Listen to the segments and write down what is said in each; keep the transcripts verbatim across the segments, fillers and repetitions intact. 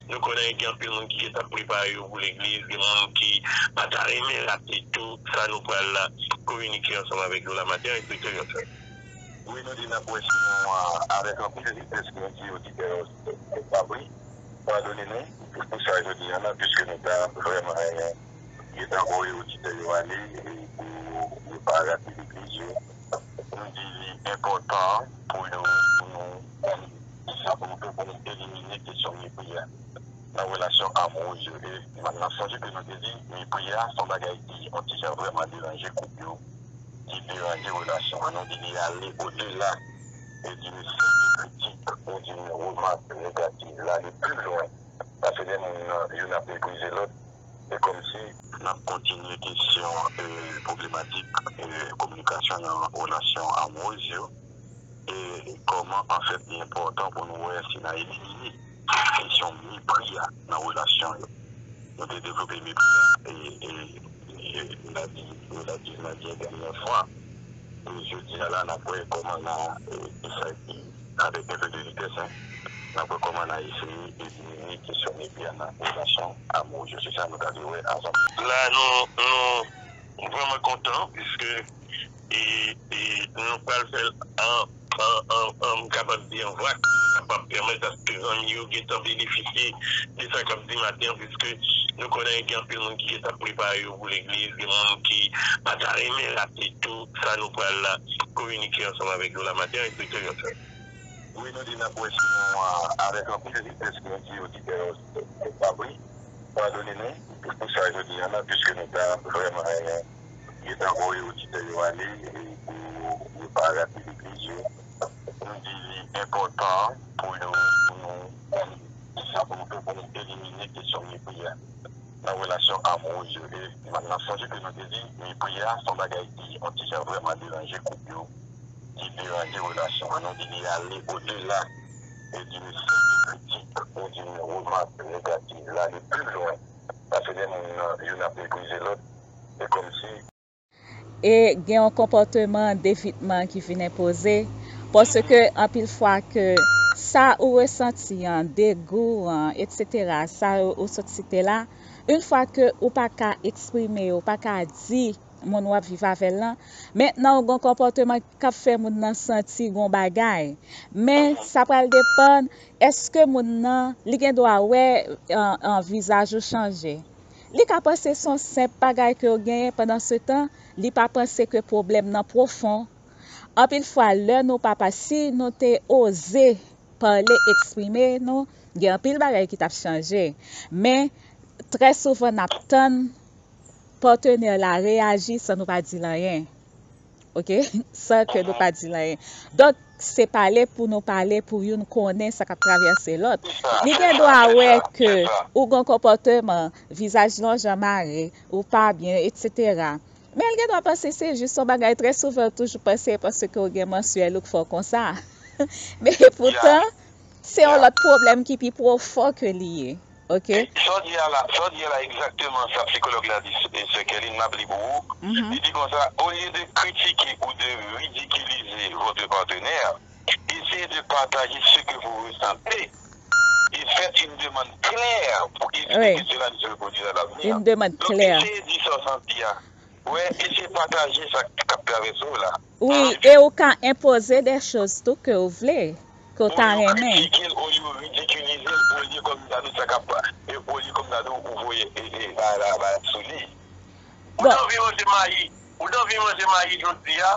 Nou konnen gen anpil moun ki gentan prepare yo pou legliz, gen moun ki pa ta renmen rate tou sa nou pral kominike ansanm avèk yo la maten an, enspektè Johnson. Wi, nou di n ap wè si nou, a, avèk anpil vitès, nou di oditè yo, pa vre, padone nou pou sa jodi a la, piske nou ta vrèman renmen gentan voye oditè yo ale, e pou yo pa rate legliz yo. Nou di li enpòtan pou yo, pou nou konn kisa pou nou fè pou nou elimine kesyon mepri a nan relasyon amourèz yo. E m ap sonje ke nou te di, mepri a se yon bagay ki yon ti jan vrèman deranje koup yo, ki deranje relasyon an. Nou di li ale odela e di li senp kritik ou di remak negativ, l ale pi lwen pase lè moun nan youn ap meprize lòt. E kòmsi n ap kontinye kesyon, e, pwoblematik, e, kominikasyon nan relasyon amourèz yo. E kòman, anfèt, li enpòtan pou nou wè si n a elimine kesyon mepri a nan relasyon yo. Nou te devlope mepri a, e, e, e, n a di, n a di, n a di dènye fwa. E jodi a la, n ap wè kòman n a, e, e sa ki, avèk enpe de vitès, en, n ap wè kòman n a eseye elimine kesyon mepri a nan relasyon amourèz yo. Se sa nou ta dwe wè ansanm. La, nou, nou vrèman kontan, piske e, e nou pral fè l an, an, an, an, m kapab di an vwak, kapab pèmèt aske zanmi yo gentan benefisye de sa k ap di maten an, piske nou konnen gen anpil moun ki gentan prepare yo pou legliz, gen moun ki pa ta renmen rate tou sa nou pral kominike ansanm avèk yo la maten an, enspektè Johnson. Wi, nou di n ap wè si nou, a, avèk anpil vitès, nou di oditè yo, pa vre, padone nou pou sa jodi a la, piske nou ta vrèman renmen gentan voye oditè yo ale, e pou yo pa rate legliz yo. Nou di li enpòtan pou yo, pou nou konn kisa pou nou fè pou nou elimine kesyon mepri a nan relasyon amourèz yo. E m ap sonje ke nou te di, mepri a se yon bagay ki yon ti jan vrèman deranje koup yo, ki deranje relasyon an. Nou di li ale odela e di li senp kritik ou di remak negativ, l ale pi lwen pase lè moun nan youn ap meprize lòt. E kòmsi e gen yon konpòteman devitman ki vin enpoze, paske anpil fwa ke sa ou resanti an, degou an, etsetera, sa ou sot site la, yon fwa ke ou pa ka eksprime, ou pa ka di moun w ap viv avè l lan, mentnan ou gen yon konpòteman k ap fè moun nan santi gen yon bagay. Men sa pral depann, èske moun nan, li gen dwa wè, an, an, vizaj ou chanje? Li ka panse se yon senp bagay ke w genyen, pandansetan, li pa panse ke pwoblèm nan pwofon. Anpil fwa, lè nou pa pa, si nou te oze pale, eksprime nou, gen anpil bagay ki t ap chanje. Men, trè souvan, n ap tann patnè la reyaji san nou pa di l anyen. Oke? San ke nou pa di l anyen. Donk, se pale pou nou pale, pou youn konnen sa k ap travèse lòt. Li gen dwa wè ke ou gen yon konpòteman, vizaj lan jan mare, ou pa byen, etsetera. Men l gen dwa panse se jis yon bagay, trè souvan, yo toujou panse paske w gen mansyèl ou k fè w konsa. Men epoutan, se yon lòt pwoblèm ki pi pwofon ke li ye. Oke? Sa w di a la, sa w di a la, egzakteman sa sikològ la di, e, sè Kèlin, m ap li pou ou. Li di konsa, au lieu de critiquer ou de ridiculiser votre partenaire, essayez de partager ce que vous ressentez et faites une demande claire pour éviter que cela ne se reproduise à l'avenir. Une demande claire. Donk, eseye di sa w santi a. Wè, eseye pataje sa k ap travèse w la. Wi, e ou ka enpoze de choz tou ke w vle, ke w ta renmen. Olye w kritike l, olye w ridikilize l, olye kòm ta di sa k ap, e olye kòm ta di w voye, e, e, bagay la, bagay sou li. Ou t anvi manje mayi, ou t anvi manje mayi jodi a,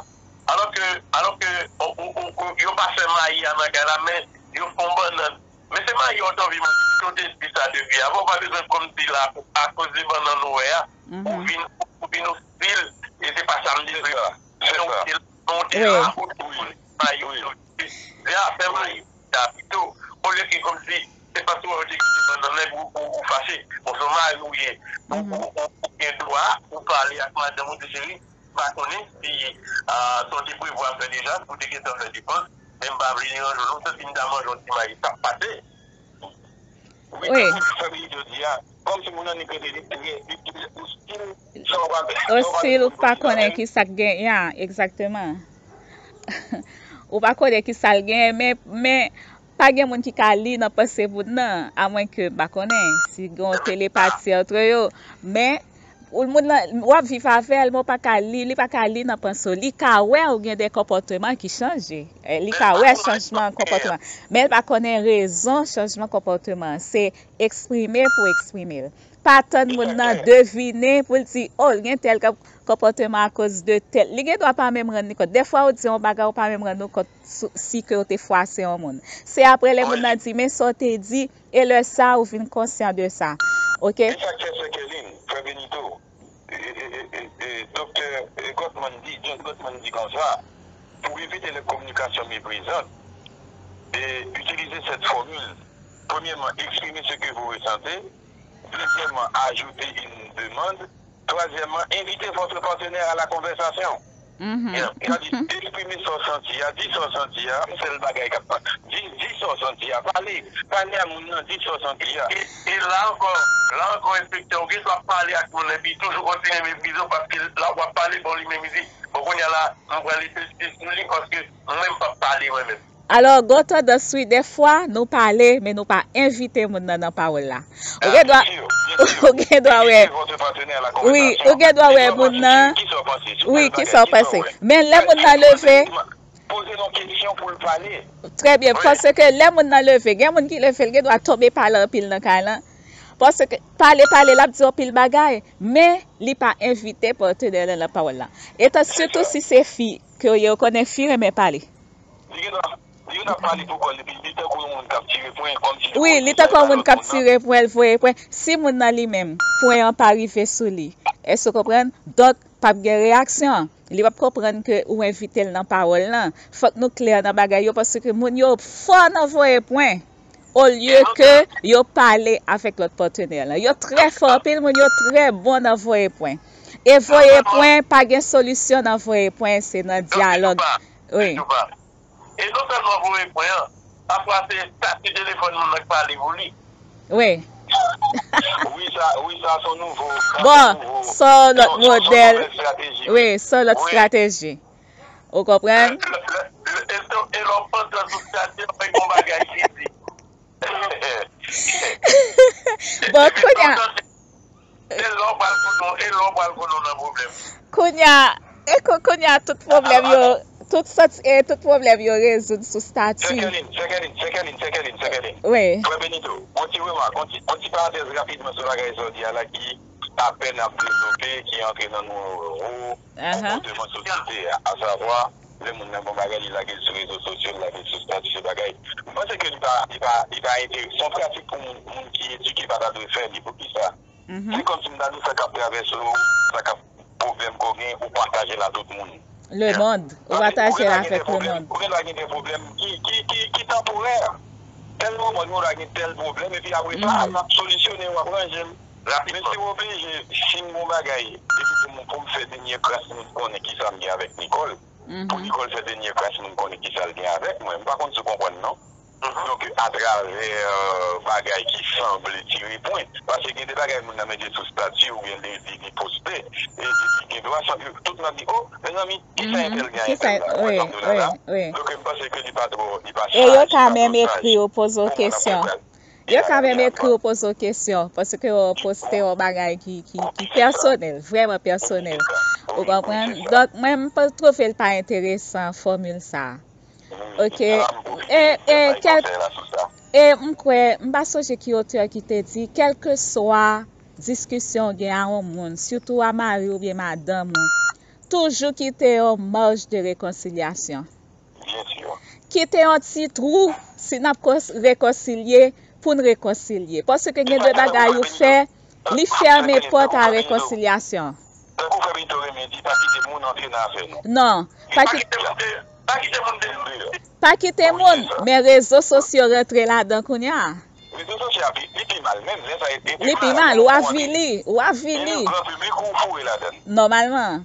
alòske, alòske, o, o, o, o, yo pa fè mayi a nan kay la, men yo fè yon bannann. Men se mayi w t anvi manje, si w te di sa depi avan, w pa bezwen kòmsi la, akoz de bannann ou wè a, ou vin, ou vin ostil, e se pa sa m di vre. Se sa. Se yon ti la, ou di mayi, ou di, se afè mayi, sa pito. Olye ke kòmsi, se paske w te kite bannann nan, ou, ou, ou fache. Bon, se yon mari w ye. Ou, ou, ou, ou gen dwa, ou pale ak madanm ou, di, cheri, pa konnen si, ah, sa w te prevwa fè deja, si w te gentan fè depans, men m pa vle deranje w non, m santi m ta manje yon ti mayi, sa pase. Wi, tankou fanmi jodi a, kòmsi moun nan li rete li trè, li, li ostil, sa w pa, sa w pa ostil, ou pa konnen ki sa k gen, ya, egzakteman. Ou pa konnen ki sa l gen, men, men, Pa gen moun ki ka li nan panse moun nan, amwenke, m pa konnen, si gen yon telepati antre yo. Men, ou, moun nan, w ap viv avè l, men w pa ka li, li pa ka li nan panse w. Li ka wè ou gen de konpòteman ki chanje. Eh, li ka wè chanjman konpòteman. Men l pa konnen rezon chanjman konpòteman an. Se eksprime pou eksprime l. Pa tann moun nan devine pou l di, oh, l gen tèl konpòteman akoz de tèl. Li gen dwa pa menm rann li kont. Dèfwa ou di yon bagay, ou pa menm rann ou kont si ke w te fwase yon moun. Se apre lè moun nan di, men sa w te di, e lè sa, ou vin konsyan de sa. Oke? E sa k fè sè Kerline, frè Benito, e, e, e, e, e, doktè, e, Gottman di, John Gottman di konsa, pour éviter les communications méprisantes, et utiliser cette formule, premièrement, exprimez ce que vous ressentez, deuxièmement, ajoutez une demande, troisièmement, invitez votre partenaire à la conversation. Sa di, eksprime sa w santi a, di sa w santi a, sèl bagay k ap di, di sa w santi a, pale, pale a moun nan, di sa w santi a. E, e la ankò, la ankò, enspektè, ou gen dwa pale ak moun epi toujou kontinye meprize w, paske la w ap pale, bon, li menm li di, bon, kounye a la, m pral li sou li, paske mwen menm m p ap pale mwen menm. Alò, gen tandans, wi, dèfwa, nou pale, men nou pa envite moun nan nan pawòl la. Ou gen dwa, ou gen dwa wè, wi, ou gen dwa wè moun nan, wi, kisa w panse. Men lè moun nan leve, poze yon kesyon pou l pale. Trè byen, paske lè moun nan leve, gen moun ki leve, l gen dwa tonbe pale anpil nan kay lan. Paske pale, pale, l ap di anpil bagay, men li pa envite patnè l nan pawòl la. Etan, sitou si se fi ke w ye, ou konnen fi renmen pale. Li gen dwa, li gen dwa pale pou kò l, epi li tankou yon moun k ap tire pwen, kòmsi li voye mesaj ba lòt moun nan. Wi, li tankou yon moun k ap tire pwen, l voye pwen. Si moun nan li menm, pwen an pa rive sou li, èske w konprann? Donk, p ap gen reyaksyon. Li p ap konprann ke ou envite l nan pawòl lan. Fòk nou klè nan bagay yo, paske moun yo fò nan voye pwen. Olye ke yo pale avèk lòt patnè lan. Yo trè fò, anpil moun yo trè bon nan voye pwen. E voye pwen, pa gen solisyon nan voye pwen, se nan dyalòg. Wi. E non sèlman voye pwen an, pafwa se estati telefòn moun nan k pale pou li. Wi. Wi, sa, wi, sa se yon nouvo, sa se yon nouvo, se yon, se yon, se yon lòt modèl. Wi, se yon lòt estrateji. Ou konprann? E lè w pandan sou estati an, fè yon bagay ki di. Bon, kounye a. E lè w pral konnen, e lè w pral konnen w nan pwoblèm. Kounye a, e kou-, kounye a, tout pwoblèm yo, tout sòt, e tout pwoblèm yo rezoud sou estati. Jacqueline, Jacqueline, Jacqueline, Jacqueline, Jacqueline. Wi. Frè Benito, yon ti remak, yon ti, yon ti parantèz rapidman sou bagay sa w di a la ki apèn ap devlope, ki antre nan nouvo konpòteman sosyete a, asavwa, lè moun nan gon bagay, li lage l sou rezo sosyo, li lage l sou estati, se bagay. M panse ke li pa, li pa, li pa enteresan. Se yon pratik pou moun, moun ki edike pa ta dwe fè li. Poukisa? Se kòmsi m ta di w sa k ap travèse w, sa k ap pwoblèm ke w gen, ou pataje l a tout moun. Lemonn, ou pataje l avèk lemonn. Ou gen dwa gen de pwoblèm ki, ki, ki, ki tanporè. Tèl moman, nou la gen tèl pwoblèm, epi apre sa, n ap solisyone, w ap ranje l. Men si w oblije, si m gon bagay, epi pou m, pou m fè dènye kras moun konnen kisa m gen avèk Nicole, pou Nicole fè dènye kras moun konnen kisa l gen avèk mwen, m pa konn si w konprann non. Donk, atravè, euh, bagay ki sanble tire pwen, paske gen de bagay moun nan mete sou estati oubyen li, li, li poste, e, e, e gen dwa sanble tout moun ap di, oh, mezanmi, kisa entèl gen a entèl la? Ou wè sa m di w la la? Donk, m panse ke li pa twò, li pa saj, li pa twò saj pou moun ap konprann. E yo ka menm ekri w, poze w kesyon. Yo ka menm ekri w, poze w kesyon, paske yo poste yon bagay ki, ki, ki pèsonèl, vrèman pèsonèl. Ou konprann? Donk, mwen, m pa twouve l pa enteresan, fòmil sa a. Oke. E, e, kèl-, e m kwè, m pa sonje ki otè ki te di, kèlkeswa diskisyon w gen a yon moun, sitou a mari w oubyen madanm ou, toujou kite yon maj de rekonsilyasyon. Kite yon ti twou, si n ap kons-, rekonsilye, pou n rekonsilye. Paske gen de bagay ou fè, li fèmen pòt a rekonsilyasyon. Tankou frè Benito renmen di, pa kite moun antre nan afè nou. Non, pa kite, pa kite moun deyò. Pa kite moun, men rezo sosyo rantre ladan kounye a. Rezo sosyo a pi, li pi mal, menm lè sa e, e pi mal, ou avili, ou avili. E le gran piblik ou foure ladan. Nòmalman.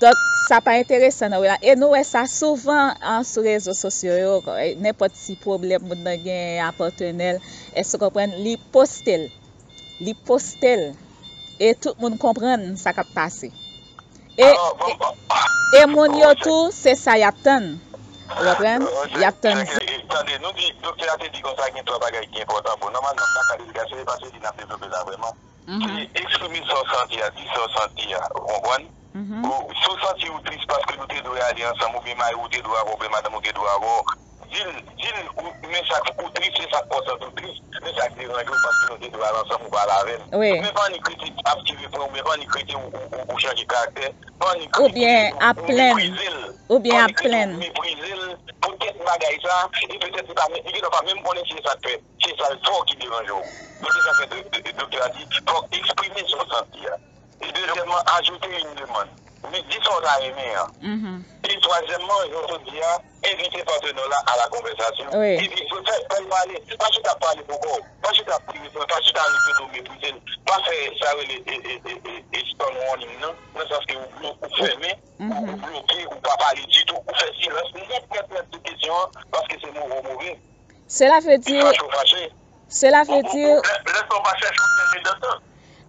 Donk, sa pa enteresan nan rela-, e nou wè sa souvan, an, sou rezo sosyo yo, e, nenpòt ti pwoblèm moun nan genyen a patnè l, èske w konprann, li poste l. Li poste l. E tout moun konprann sa k ap pase. E, e, e moun yo tou, se sa y ap tann. Ou konprann? Y ap tann. Tande, nou di, doktè a te di konsa gen twa bagay ki enpòtan. Bon, nòmalman, m pa ka devye, se pa se li n ap devlope la vrèman. Se eksprime sa w santi a, di sa w santi a, ou konprann? Ou, si w santi w tris paske nou te dwe ale ansanm, oubyen mari w te dwe avè w, oubyen madanm ou te dwe avè w, di l, di l, ou, men sa k, ou tris, se sa k fè w santi w tris, men sa k deranje w paske nou te dwe al ansanm, ou pa al avè m. Men pa annik rete ap tire pwen, oubyen pa annik rete ou, ou, ou, ou chanje karaktè, pa annik rete ou, ou meprize l, pa annik rete ou meprize l poutèt bagay sa, e petèt li pa menm, li gentan pa menm konnen si se sa k fè. Se sa l fè w ki deranje w. Men se sa k fè do-, do-, doktè a di, fò w eksprime sa w santi a. E dezyèmman, ajoute yon demann. Men di sa w ta renmen an. E twazyèmman, jan w sot di a, envite patnè w la a la konvèsasyon. Epi fè, fè l pale. Pa chita ap pale pou kò w. Pa chita ap priye pou l. Pa chita ap rete w meprize l. Pa fè sa rele e, e, e, e, e stonewalling nan, nan sans ke ou blo-, ou fèmen, ou, ou bloke, ou pa pale ditou, ou fè silans nèt, nèt, nèt sou kesyon an, paske se move w move. Cela veut dire, cela veut dire,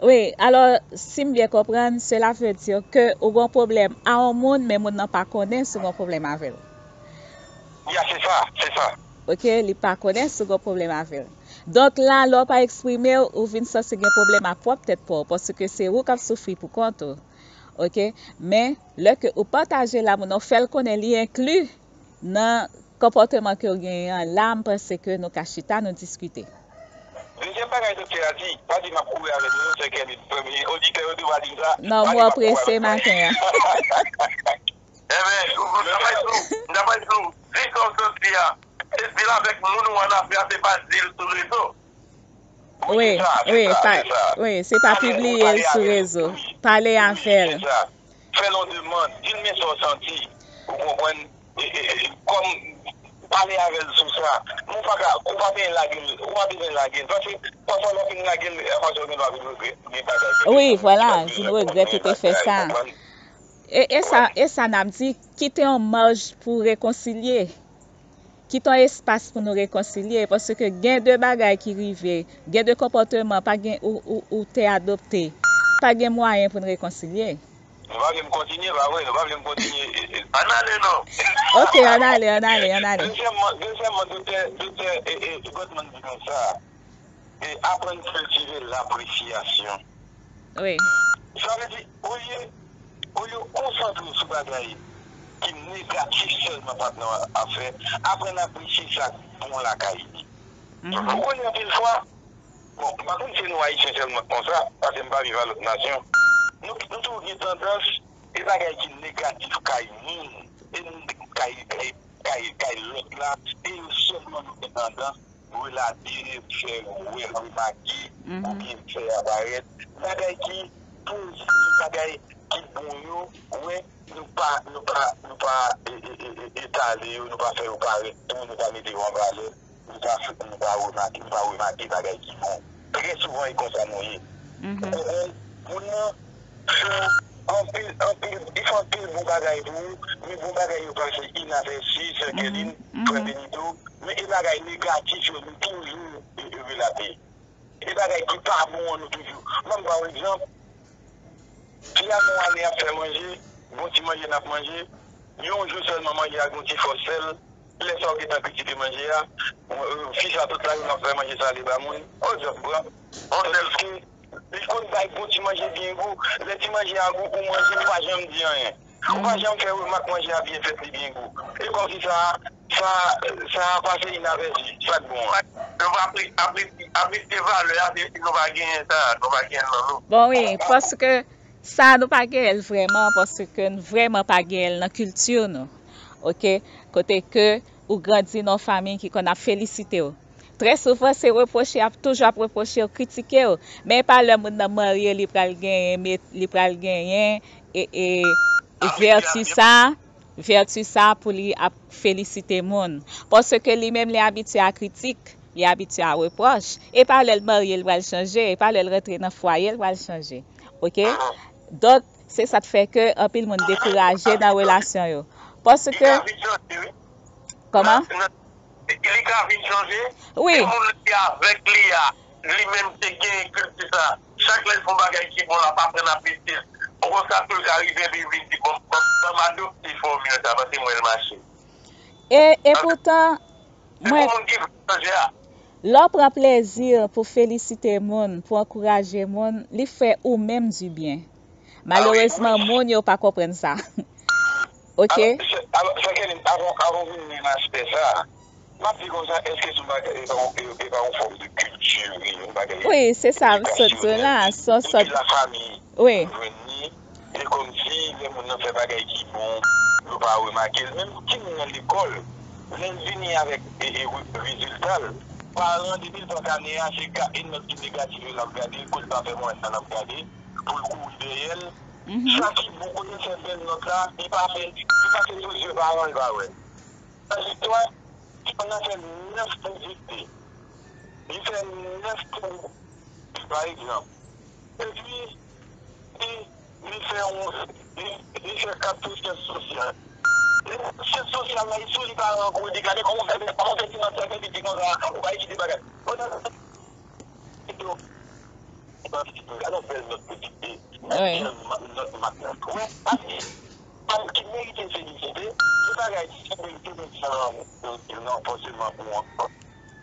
wi, alò, si m byen konprann, cela veut dire ke ou gen yon pwoblèm a yon moun, men moun nan pa konnen si w gen yon pwoblèm avè l. Ya, se sa, se sa. Ok, li pa konnen si w gen yon pwoblèm avè l. Donk, la, lè w pa eksprime w, ou vin sanse gen pwoblèm ak pwòp tèt pa w, paske se ou k ap soufri pou kont ou. Ok, men, lè ke ou pataje la, moun nan, ou fè l konnen li enkli nan konpòteman ke w genyen an la, m panse ke nou ka chita, nou diskite. Dezyèm bagay doktè a di, pa di m ap kouri avè nou, non, sè Kèlin. Premye oditè yo tou va di m sa. Non, m wè w prese maten an. Enben, m ta pral di w, m ta pral di w, di sa w santi a, se di l avèk moun ou ann afè a, se pa di l sou rezo. Wi, wi, pa, wi, se pa pibliye l sou rezo. Pale avè l. Fè l yon demann, di l men sa w santi. Ou konprann? E, e, e, kòm pale avè l sou sa. Men w pa ka, ou pa bezwen lage l, ou pa bezwen lage l. Paske pafwa lè w fin lage l, apre sa w gen dwa vin regrèt gen bagay. Wi, vwala, vin regrèt ou te fè sa. E, e sa, e sa n ap di, kite yon maj pou rekonsilye. Kite yon espas pou nou rekonsilye, paske gen de bagay ki rive, gen de konpòteman pa gen, ou, ou, ou te adopte, pa gen mwayen pou n rekonsilye. Nou pa vle m kontinye, pa vre? Nou pa vle m kontinye? E, e, ann ale, non. Ok, ann ale, ann ale, ann ale. Dezyèmman, dezyèmman, doktè, doktè, e, e, Gottman di konsa, e aprann kiltive lapresyasyon. Wi. Sa vle di, olye, olye w konsantre w sou bagay ki negatif sèlman patnè w ap fè, aprann apresye sa k bon lakay li. Ou konnen anpil fwa, bon, m pa konn si se nou Ayisyen sèlman k konsa, paske m pa viv a lòt nasyon. Nou, nou toujou gen tandans, e bagay ki negatif kay moun, e kay, kay, kay, kay lòt la, e yo sèlman nou gen tandans relate, fè wè, remake, oubyen fè aparèt bagay ki pozitif, bagay ki bon yo, wè, nou pa, nou pa, nou pa e, e, e, e, etale yo, nou pa fè yo parèt tou, nou pa mete yo an valè, nou pa, nou pa remake, nou pa remake bagay ki bon. Trè souvan, e konsa nou ye. Ou konprann? Moun nan fè anpil, anpil, li fè anpil bon bagay pou ou, men bon bagay yo pase inapèsi, sè Kèlin, frè Benito, men e bagay negatif yo, nou toujou, e, e, relate. E bagay ki pa bon an, nou toujou. Ban m ba w egzanp, fi a gen yon ane ap fè manje, bon ti manje n ap manje, yon jou sèlman manje a gen yon ti fòs sèl, lè sa w gentan kritike manje a, fi sa tout lajounen ap fè manje sale ba moun, on egzanp m pran, on sèl fi, li konn bay bon ti manje byen gou, lè ti manje a gou, ou manje, ou pa janm di anyen. Ou pa janm fè remak manje a byen fèt, li byen gou. E kòmsi sa, sa, sa pase inapèsi, sa k bon an. Nou pa apre-, apre-, apresye valè a, se si nou pa genyen sa, nou pa genyen l nan nou. Bon, wi, paske sa, nou pa genyen l vrèman, paske n vrèman pa genyen l nan kilti nou. Ok? Kote ke ou grandi nan yon fanmi ki konn ap felisite w. Trè souvan, se repwoche, y ap toujou ap repwoche w, kritike w. Men e pa lè moun nan marye, li pral genyen, met-, li pral genyen, e, e, e vèti sa, vèti sa pou li ap felisite moun. Paske li menm, li abitye a kritik, li abitye a repwòch. E pa lè l marye, l pral chanje, e pa lè l rantre nan fwaye, l pral chanje. Ok? Donk, se sa k fè ke anpil moun dekouraje nan relasyon yo. Paske, kòman? Li ka vin chanje. Wi. E moun ki avèk li a, li menm te genyen kilti sa. Chak lè l fè yon bagay ki bon, l ap aprann apresye l. Ou konn sa tou l ka rive, epi l vin di, "Bon, bon, ban m adopte fòmil sa, paske m wè l mache." E, e poutan, Se pou moun ki vle chanje a. Lè w pran plezi pou felisite moun, pou ankouraje moun, li fè ou menm dibyen. Malerezman, moun yo pa konprann sa. Ok? Alò, Jacqueline, avan, avan w vin menm aspè sa, m ap di konsa, èske se yon bagay, e pa yon, e, e pa yon fòm de kilti, yon bagay? Wi, se sa m sot di w la, se yon sòt. Depi lafanmi, wi, jwenn li, se kòmsi lè moun nan fè bagay ki bon, yo pa remake l. Menm timoun nan lekòl, lè l vini avèk, e, e, re-, rezilta l, paran, depi l pa ka nen a, se ka, e nòt ki negatif yo l ap gade, kote l pa fè mwayen nan l ap gade, pou l kouri dèyè l. Sa ki bon, kote l fè bèl nòt la, li pa fè, li pa fè sou zye paran l pa wè. Nan istwa, fanm nan fè nèf pou dikte. Li fè nèf pou, pa egzanp. Epi, li, li fè yon, li, li fè kat pou syans sosyal. Syans sosyal la, li sou li paran kou, li gade kòman w fè, kòman w fè ti nòt sa, fè piti konsa, ou pa ekite bagay. Pandan Gade yon bèl nòt pou dikte. Wi. Bèl ma-, nòt mak la. Ou wè, sa se, sa ki merite felisite. Se bagay ki merite menm san nan fòseman pou yon.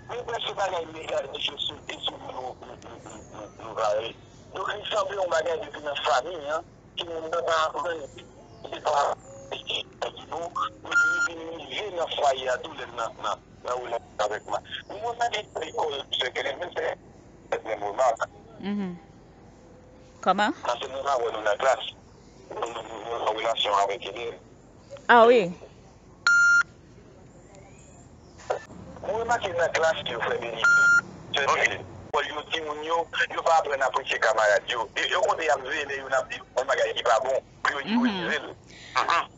Men prèske bagay negatif yo sote sou nou, nou, nou, nou, nou, nou vare. Donk, li sanble yon bagay depi nan fanmi an. Timoun nan pa aprann, se pa sa ki bon, men li vin rive nan fwaye a tou lè nan, nan, nan relasyon avèk ma. Moun nan gen lekòl, se ke li menm fè, fè menm remak. Mhm. Kòman? Paske nou pa wè nou nan klas, nou, nou, nou, nou nan relasyon avèk elèv. Ah wi. Mwen remake nan klas yo fè beni. Se lekòl yo, timoun yo, yo pa aprann apresye kamarad yo. E yo kote y ap veye lè youn ap di yon bagay ki pa bon, pou yo itilize l. Mhm.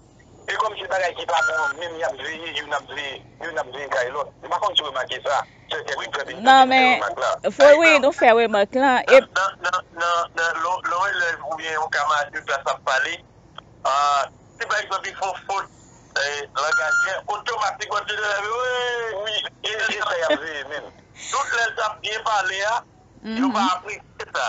E kòm se bagay ki pa bon an, menm y ap veye, youn ap veye, youn ap veye kay lòt. M pa konn si w remake sa. Se ke wi, fè beni. Non, men, fè wi, nou fè remak lan. E nan, nan, nan, nan, lè, lè yon elèv oubyen yon kamarad de klas ap pale, Ah, si pa egzanp, li fè yon fot, eh, langajyè, otomatikman, tout elèv yo, wi, wi, e, e sa y ap veye menm. Tout lè l t ap byen pale a, yo pa apresye sa.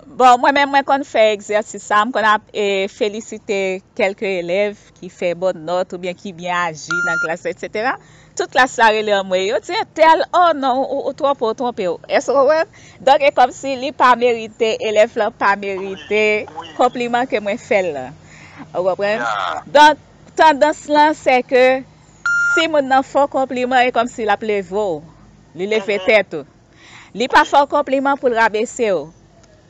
Bon, mwen menm, mwen konn fè egzèsis sa, m konn ap, eh, felisite kèlke elèv ki fè bòn nòt oubyen ki byen aji nan klas, etsetera. Tout klas la rele anmwey. Yo di entèl, oh non, ou, ou twonpe w, ou twonpe w. Èske w konprann? Donk, e kòmsi li pa merite, elèv lan pa merite konpliman ke mwen fè l lan. Ou konprann? Donk, tandans lan, se ke si moun nan fè w konpliman, e kòmsi l ap leve w. Li leve tèt ou. Li pa fè w konpliman pou l rabese w,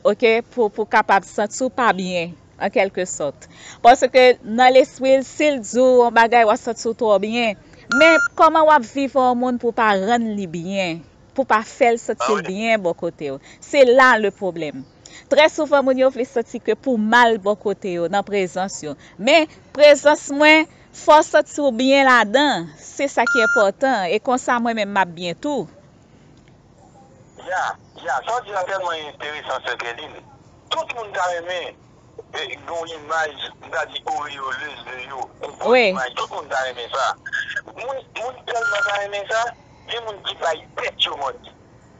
oke, pou, pou kapab santi w pa byen, an kèlke sòt. Paske nan lespri l, si l di w yon bagay, w ap santi w twò byen. Men, kòman w ap viv yon moun pou w pa rann li byen, pou w pa fè l santi l byen bò kote w? Se la le pwoblèm. Trè souvan, moun yo vle santi ke pou mal bò kote yo, nan prezans yo. Men, prezans mwen, fò w santi w byen ladan. Se sa ki enpòtan. E konsa, mwen menm, m ap byen tou. Ya, ya, sa w di la tèlman enteresan, sè Kèlin. Tout moun ta renmen, eh, gen yon imaj, m ta di, oreyolez de yo, yon bon imaj. Tout moun ta renmen sa. Moun, moun tèlman ta renmen sa, gen moun ki bay tèt yo manti.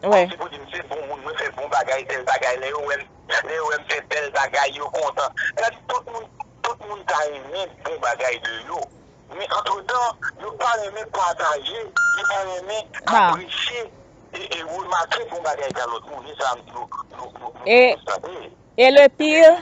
Wi. Kòmsi pou di, m se bon moun, mwen fè bon bagay, tèl bagay, lè yo wè m, lè yo wè m fè bèl bagay, yo kontan. Sa di, tout moun, tout moun ta renmen bon bagay de yo. Men antretan, yo pa renmen pataje, yo pa renmen apresye e, e remake bon bagay sa lòt moun. E sa nou, nou, nou, nou konstate. E le pire,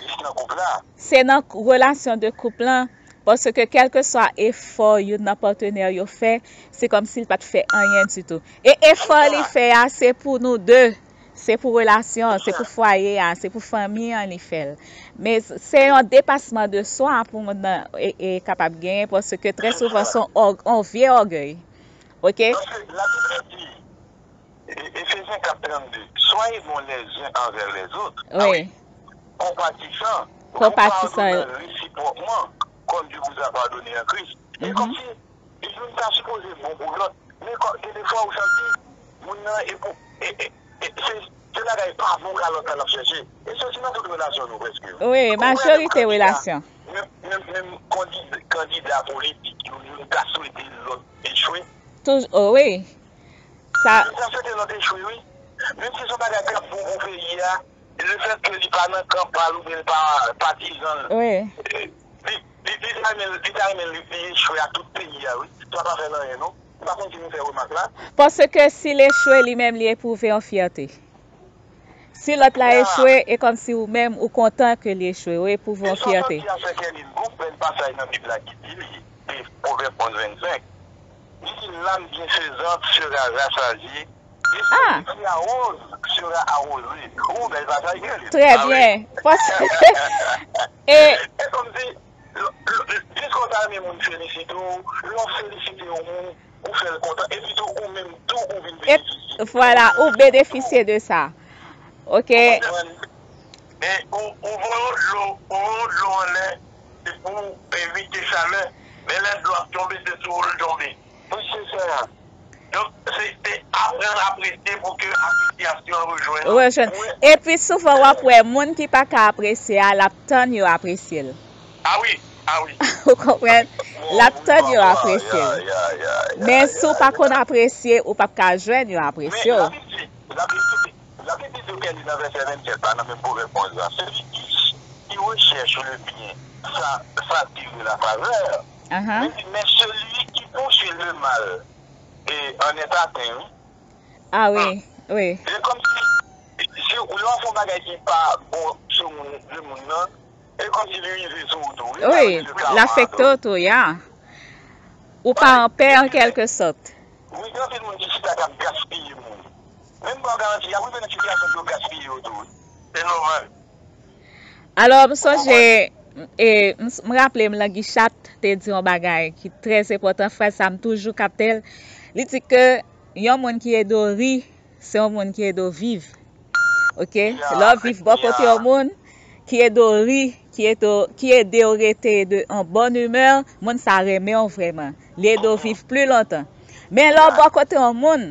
se nan relasyon de koup lan, paske kèlkeswa efò youn nan patnè yo fè, se kòmsi l pa t fè anyen ditou. E efò li fè a, se pou nou de. Se pou relasyon an, se pou fwaye a, se pou fanmi an li fè l. Men s-, se yon depasman de swa pou moun nan e, e kapab genyen, paske trè souvan se yon òg-, yon vye ògèy. Oke? Paske Labib la di, E-, Efezyen kat trannde, soyez bons les uns envers les autres. Ah wi. Konpatisan, vous pardonnant réciproquement, comme Dieu vous a pardonné en Christ. E kòmsi, youn ta sipoze bon pou lòt. Men kò-, gen de fwa ou santi, moun nan, e pou, e, e, e, se, se bagay pa bon ka lòt la l ap chèche. E se, se nan tout relasyon nou prèske. Wi, majorite relasyon. Menm, menm, menm kandida, kandida politik yo, youn ka swete lòt echwe. Touj-, oh, wi. Sa. Sa se te lòt echwe, wi. Menm si se yon bagay k ap bon pou peyi a, lefètke li pa nan kan pa l oubyen li pa patizan l, wi, eh, li, li, li ta renmen, li ta renmen li, li echwe ak tout peyi a, wi. Sa pa fè l anyen, non. M pa konn si nou fè remak la. Paske si l echwe, li menm, li epwouve yon fyète. Si lòt la echwe, e kòmsi ou menm, ou kontan ke li echwe, ou epwouve yon fyète. Gon bèl pasaj nan Bib la ki di li, e Pwovèb onz vennsenk, li di, L'âme bienfaisante sera rassasiée, et celui qui arrose sera arrosé. Ou bèl pasaj gen li. Trè byen. Paske, e, e kòmsi, jis konsa, renmen moun felisite w, lè w felisite yon moun, ou fè l kontan, epi tou, ou menm tou, ou vin benefisye. Vwala, ou benefisye de sa. Ok. Ou konprann? E ou, ou voye yon dlo, ou voye yon dlo anlè, se pou evite chalè. Men lè dlo ap tonbe, se sou ou l tonbe. Wi, se sa. Donk, se, se aprann apresye pou ke apresyasyon an rejwenn ou. Rejwenn. Epi souvan w ap wè moun ki pa ka apresye a, l ap tann yo apresye l. A wi, a wi. Ou konprann? L ap tann yo apresye l. Men si w pa konn apresye, ou p ap ka jwenn yo apresye w. Labib di, Labib di, Labib di, Joker li nan vèsè vennsenk la, nan menm Pwovèb onz la, celui qui, qui recherche le bien s'a-, s'attire de la faveur, mais, mais celui qui poursuit le mal, eh, en est atteint, wi. Ah wi, wi. Se kòmsi, si w, lè w fè yon bagay ki pa bon sou moun, de moun nan, e kòmsi li rive sou ou tou, wi. Wi, l afekte w tou, ya. Ou pa an pè an kèlke sòt. Wi, gen anpil moun ki chita k ap gaspiye moun. Menm pa w garanti, y ap rive nan sitiyasyon pou yo gaspiye yo tou, wi. Se nòmal. Alò, m sonje, e, m, m raple m Langi Chat te di yon bagay ki trè enpòtan, fraz sa m toujou kapte l. Li di ke yon moun ki ede w ri, se yon moun ki ede w viv. Ok? Lè w viv bò kote yon moun ki ede w ri, ki ede w, ki ede w rete de an bòn imè, moun sa renmen w vrèman. Li ede w viv pli lontan. Men lè w bò kote yon moun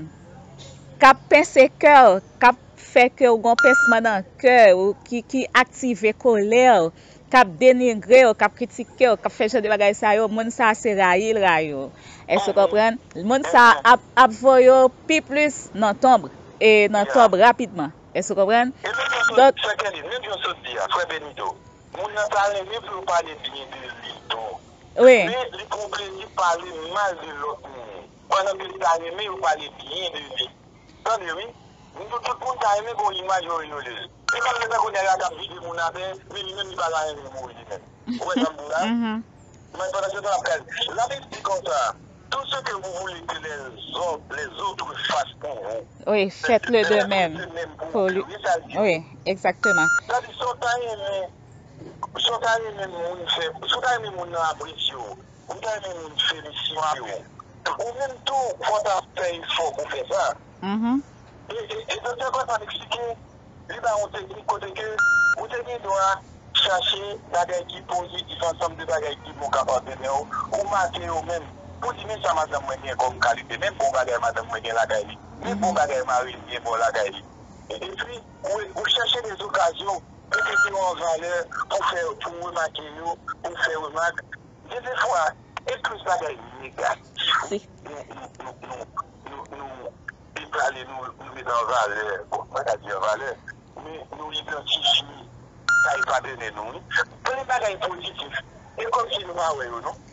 k ap pense kè w, k ap fè ke w gon pensman nan kè w, ki, ki aktive kolè w, k ap denigre w, k ap kritike w, k ap fè jan de bagay sa yo, moun sa a se rayi l rayi w. Èske w konprann? Moun sa a ap, ap voye w pi plis nan tonb, e nan tonb rapidman. Èske w konprann? Donk, frè Kenny, menm jan w sot di a, frè Benito, moun nan ta renmen pou yo pale byen de li tou. Wi. Men li pran plezi pale mal de lòt moun, pandan ke li ta renmen yo pale byen de li. Tande wi, nou tout moun ta renmen gon imaj yo reyole l. Se pa menm jan kounye a yo t ap vide moun atè, men li menm li pa ta renmen mouri li menm. Ou wè sa m di w la? Men pandan se tan l ap kal. Labib di konsa, tout ce que vous voulez que les autres, les autres fassent pour vous, wi, faites-le de même pour lui. Wi, egzakteman. Sa di, si w ta renmen, si w ta renmen moun fè, si w ta renmen moun nan apresye w, ou ta renmen moun felisite w, ou menm tou, fò w ta fè efò pou w fè sa. E, e, e doktè Costa eksplike, li ba yon teknik kote ke ou te gen dwa chache bagay ki pozitif, ansanm de bagay ki bon k ap antrennen w, ou make yo menm, pou di, men sa madanm mwen gen kòm kalite, men bon bagay madanm mwen gen lakay li, men bon bagay mari m gen bò lakay li. E, epi, ou, ou chèche de okazyon pou mete yo an valè, pou fè, pou remake yo, pou fè remak. Gen de fwa, e plis bagay negatif nou, nou, nou, nou, nou, nou depale, nou, nou met an valè. Bon, mwen ka di an valè, men nou idantifye kay patnè nou, wi. Plen bagay pozitif. E kòmsi nou pa wè yo, non?